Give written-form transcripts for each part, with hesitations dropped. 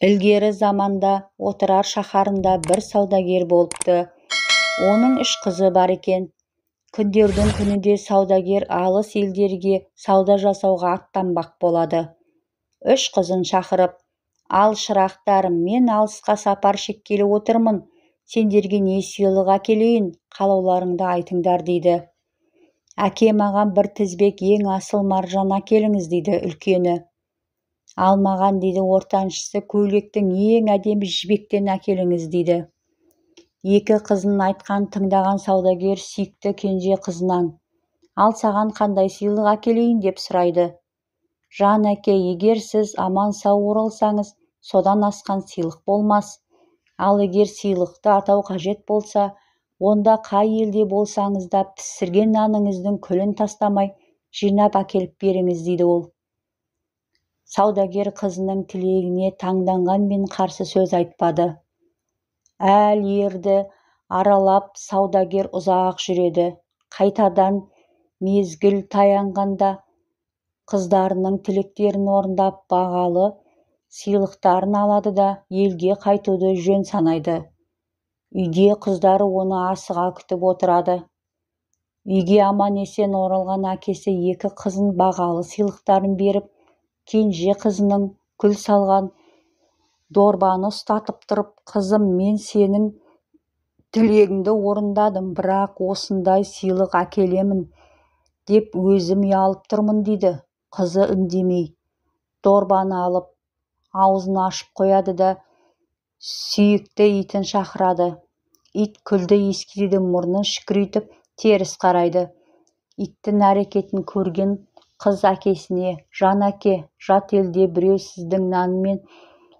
Ілгері заманда Отырар шаһарында бір саудагер болыпты. Оның үш қызы бар екен. Күндердің күнінде саудагер алыс елдерге сауда жасауға аттанбақ болады. Үш қызын шақырып: «Ал, шырақтарым, мен алысқа сапар шеккелі отырмын. Сендерге не сыйлық әкелейін, қалауларыңды айтыңдар», – дейді. «Әке, маған бір тізбек ең асыл маржан әкеліңіз», – дейді үлкені. «Ал маған, – дейді ортаншысы, – көйлектің ең әдемі жібектен әкеліңіз», – дейді. Екі қызының айтқанын тыңдаған саудагер сүйікті кенже қызынан: «Ал саған қандай сыйлық әкелейін?» – деп сұрайды. «Жан әке, егер сіз аман-сау оралсаңыз, содан асқан сыйлық болмас. Ал егер сыйлықты атау қажет болса, онда қай елде болсаңыз да, пісірген наныңыздың күлін тастамай жинап әкеліп беріңіз», – дейді ол. Саудагер қызының тілегіне таңданғанмен, қарсы сөз айтпады. Әл ерді аралап саудагер ұзақ жүреді. Қайтадан мезгіл таянғанда қыздарының тілектерін орындап, бағалы сыйлықтарын алады да, елге қайтуды жөн санайды. Үйде қыздары оны асыға күтіп отырады. Үйге аман-есен оралған әкесі екі қызын бағалы сыйлықтарын беріп, кенже қызының күл салған дорбаны ұстатып тұрып: «Қызым, мен сенің тілегіңді орындадым, бірақ осындай сыйлық әкелемін деп өзім ұялып тұрмын», – дейді. Қызы үндемей дорбаны алып, аузын ашып қояды да, сүйікті итін шақырады. Ит күлді иіскейді, мұрнын шүкірейтіп теріс қарайды. Иттің әрекетін көрген қыз әкесіне: «Жан әке, жат елде біреу сіздің нанмен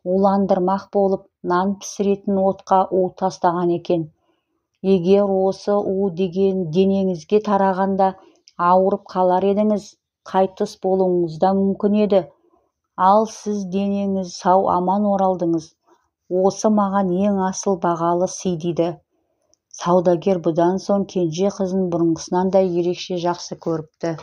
уландырмақ болып, нан пісіретін отқа у тастаған екен. Егер осы у деген денеңізге тарағанда, ауырып қалар едіңіз, қайтыс болуыңыз да мүмкін еді. Ал сіз денеңіз сау аман оралдыңыз. Осы маған ең асыл бағалы сый», – дейді. Саудагер бұдан соң кенже қызын бұрынғысынан да ерекше жақсы көріпті.